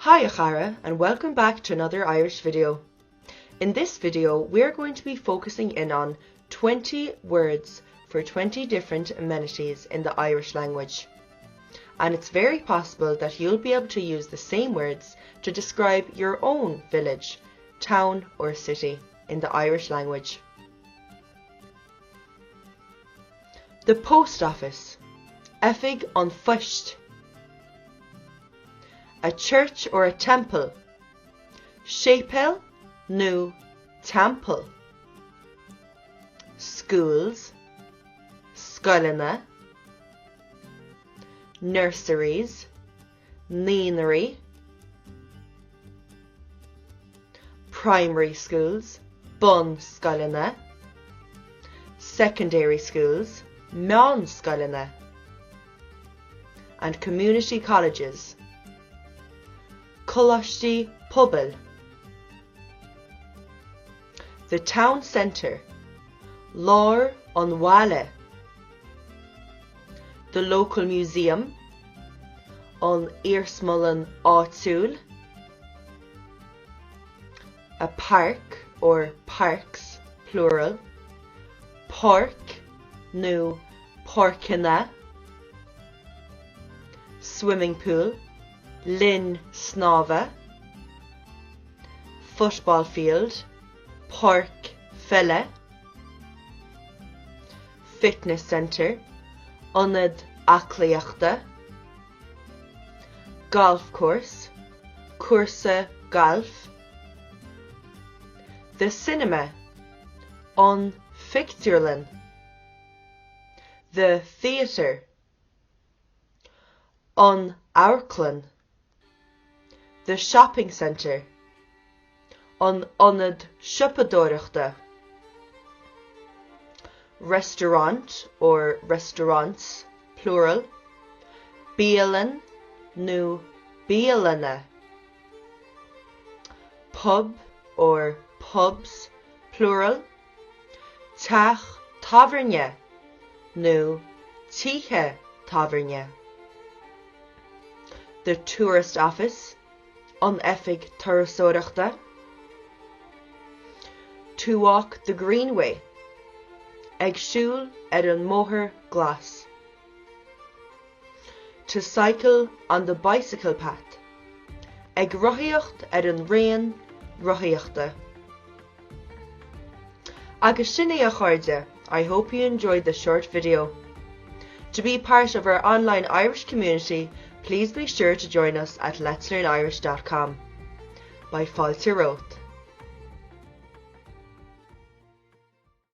Hi a chara and welcome back to another Irish video. In this video we're going to be focusing in on 20 words for 20 different amenities in the Irish language. And it's very possible that you'll be able to use the same words to describe your own village, town or city in the Irish language. The post office, Oifig an Phoist. A church or a temple, Séipéal nó teampall. Schools, scoileanna. Nurseries, naíonraí. Primary schools, bunscoileanna. Secondary schools, meánscoileanna. And community colleges, coláistí pobail. The town centre, lár an bhaile. The local museum, an iarsmalann áitiúil. A park or parks, plural, páirc nó páirceanna. Swimming pool, linn snámha. Football field, páirc pheile. Fitness centre, ionad aclaíochta. Golf course, cúrsa gailf. The cinema, an phictiúrlann. The theatre, an amharclann. The shopping centre, an ionad siopadóireachta. Restaurant or restaurants, plural, bialann nó bialanna. Pub or pubs, plural, teach tábhairne nó tithe tábhairne. The tourist office, an oifig turasóireachta. To walk the greenway, ag siúl ar an mbóthar glas. To cycle on the bicycle path, ag rothaíocht ar an raon rothaíochta. Agus sin é a chairde, I hope you enjoyed this short video. To be part of our online Irish community, please be sure to join us at letslearnirish.com. Beidh fáilte romhat.